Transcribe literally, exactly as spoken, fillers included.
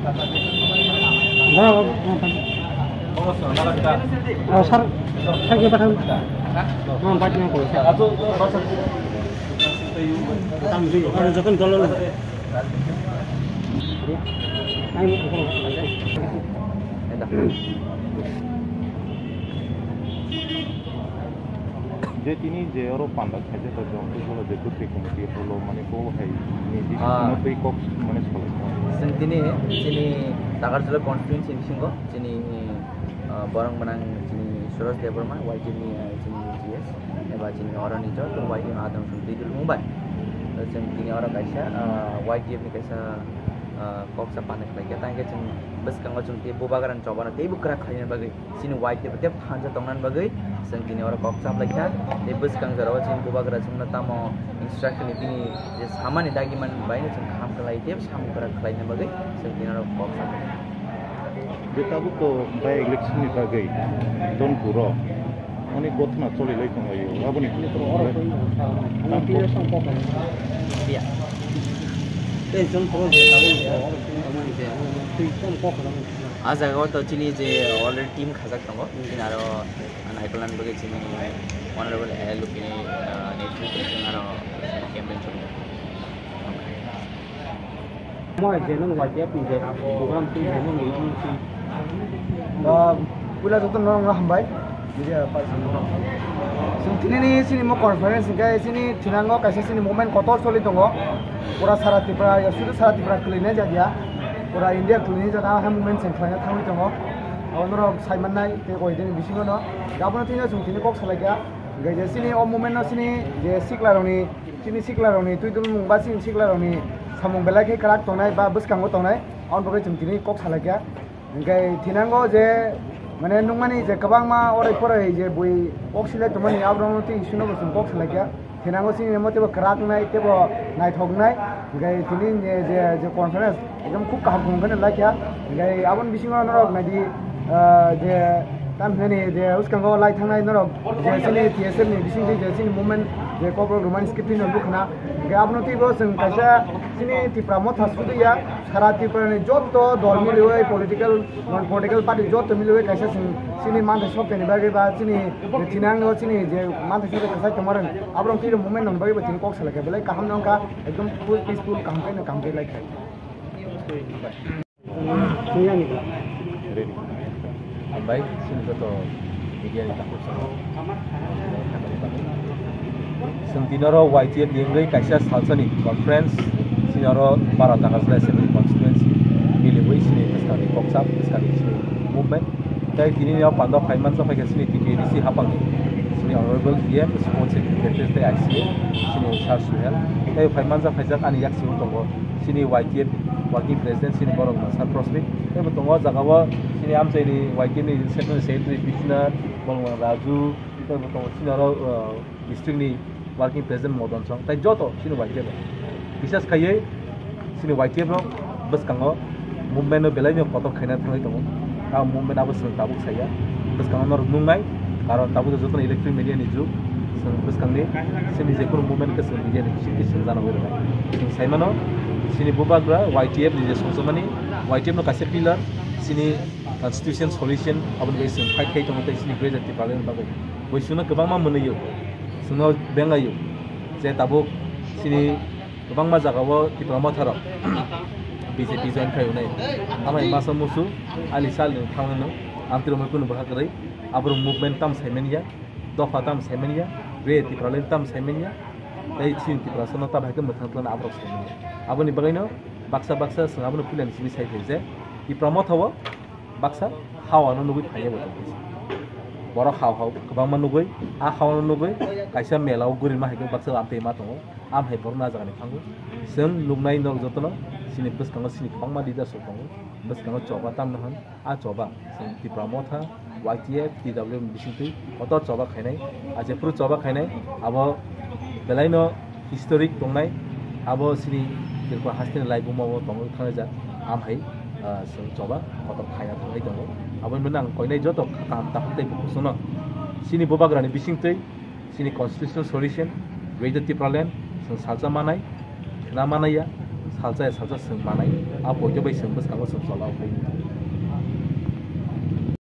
Oh, sir, thank you, madam. Oh, but no, sir. Tam jui, aro jokhon dolo. Ai, Je tini je oro panda khaijak jong tei bono je bwkhri committee holo mane bo hai ni Ah. Decision twi kok mane salai. Chwng tini chini Takarjala constituency bisingo chini, ah, borok mwnang chini Suresh Debbarma, Y T F ni, ah, chini G S, eba chini oroni joto Y T F adong song twi dulmung bai. Chwng tini oro kaisa, ah, Y T F ni kaisa, ah, kok sa panai khlai khe, tang khe chwng bwskango chwng tei bubagrang chobana teibo kwrak khlaina bagwi. Chini Y T F tei thansa tongnani bagwi chwng tini oro kok chap laikha. Tei bwskang jorao chini bubagra chwngno tamo instruction ni bini je samani dagi man bai no chwng kaham khlai tei samung kwrak khlaina bagwi chwng tini oro kok chap. Je tabuk to by election ni bagwi Donpuro onek gothona choli lai tong laio. Aboni Tei chwng phuru je tabuk je oro chwng tongmani je twi chwng kok kwrwng. Ah jaga o to chini je already team khajak tongo, chini aro naikolnani bagwi chini honorable A L Lupini, ah, netrito chwng aro campaign choli. Moi je nang Y T F ni je program twi je nang nang si. Ah, puila joto no nang hambai. Media person. Chwng tini ni chini mo conference hwnkhe chini thinango kaisa chini movement kotor choli tongo. Pura sara Tripura, ya sudu sara Tripura kwlwinai jat ya. Pura India kwlwinai jat, ah, movement chwng khlaina thangwi tongo. Abo norok sai mannai tei koi dini bisingo no. Abono tini chwng tini kok salaikha. Hwnkhe je chini o movement no chini je sikla rokni, chini sikla rokni twi dulmung ba chini sikla rokni samung belai khe kwrak tongnai ba bwskango tongnai. Aboni bagwi chwng tini kok salaikha. Hwnkhe thinango je, mane, nukmani je kwbangma orai porai je bui kok silai tongmani, aborokno tei issue no bo chwng kok salaikha. Thinango chini emo teibo kwrak wngnai, teibo naithok wngnai. Hwnkhe tini ni je, je conference ekdom khub kaham kaham khe laikha. Hwnkhe aboni bisingo norok naidi, ah, je tam hinani je bwskango lai thangnai norok je chini T S F ni bisingtwi je chini movement je kokborok rwmani script no nukhna. Hwnkhe abono teibo chwng kaisa chini Tipra Motha sudu ya. Sara Tripura ni joto dol miliwi, political, non political party joto miliwi kaisa chwng chini manthai sokya ni bagwi ba chini thinango chini je manthai sokya kwchai tongma rwng aborok twi movement nang bagwi bo chini kok salaikha belai kaham nang kha ekdom full peaceful kaham khe no kaham khe lai khai. Hambai, chini joto media ni takhuk saka. Chwng tini oro Y T F ni wngwi kaisa salsani conference, chini oro Bara Takarjala Assembly Constituency miliwi chini bwskangni kokchap, bwskangni chini movement. Tei tini o pando phai manjak phaikha chini T T A D C hapangni, chini Honorable E M, Sports Secretary tei I C A, chini Sir Suhel. Tei phai manjak phaijak ani yaksio tongo. Chini Y T F working president chini borok no Sir Prosmit. Tei bo tongo o jaga o chini amchaini Y T F ni secretary, secretary Bishwanath, Bolmon Raju, tei bo tongo chini oro, uh, district ni working president Modon Song, tei joto chini Y T F rok. Bisas khaiwi chini Y T F rok bwskango movement no belai no kotor khaina thangwi tongo. A movement abo chwng tabuk saya. Bwskango norok nuknai, karon tabuk jotono electronic media ni jug. Chwng bwskangni chini jephuru movement khe chwng media ni bisingtwi chwng jana wi rwnai. Chwng sai mano, chini bubagra Y T F ni je songjakmani, Y T F no kaisa pillar, chini constitution solution aboni bai chwng fight khai tongo tei chini Greater Tipraland ni bagwi. Bo chwngno kwbangma mwnwi o, chwngno bengai o, je tabuk chini kwbangma jaga o Tipra Motha rok B J P join khai hwnwi. Amai masa musu ali sal ni thang hwnwi amtwi romwi kunu bwkha kwrwi. Aborok movement tam sai manya, dopha tam sai manya, Greater Tipraland tam sai manya. Tei chini Tiprasa no tam hai khe mwthang tlana aborok sai manya. Aboni bagwi no baksa baksa chwng abono puila ni simi sai phai je Tipra Motha o baksa hao ano nugwi phaiya bo tongkha. Borok hao hao kwbangma nugwi, a hao ano nugwi kaisa mela o gurima hai khe baksa amtwi ma tongo. Am hai borok no a jaga ni thango. Chwng nuknai norok jotono chini bwskango chini kwbangma leaders rok tongo. Bwskango choba tamno hwn, a choba chwng Tipra Motha, Y T F, T W ni bisingtwi kotor choba khainai. A jephuru choba khainai, abo belaino historic tongnai, abo chini Tripura hasteni laibuma o tongwi thanglaijak. Am hai, ah, chwng choba kotor khaina thangwi tongo. Aboni bagwi ang koinai joto kaham takhuk tei bukhuksono chini bubagrani bisingtwi chini constitutional solution, Greater Tipraland, chwng salsa manai, khna manaiya, salsa ya salsa chwng manai, a poito bai chwng bwskango chwng cholo phai.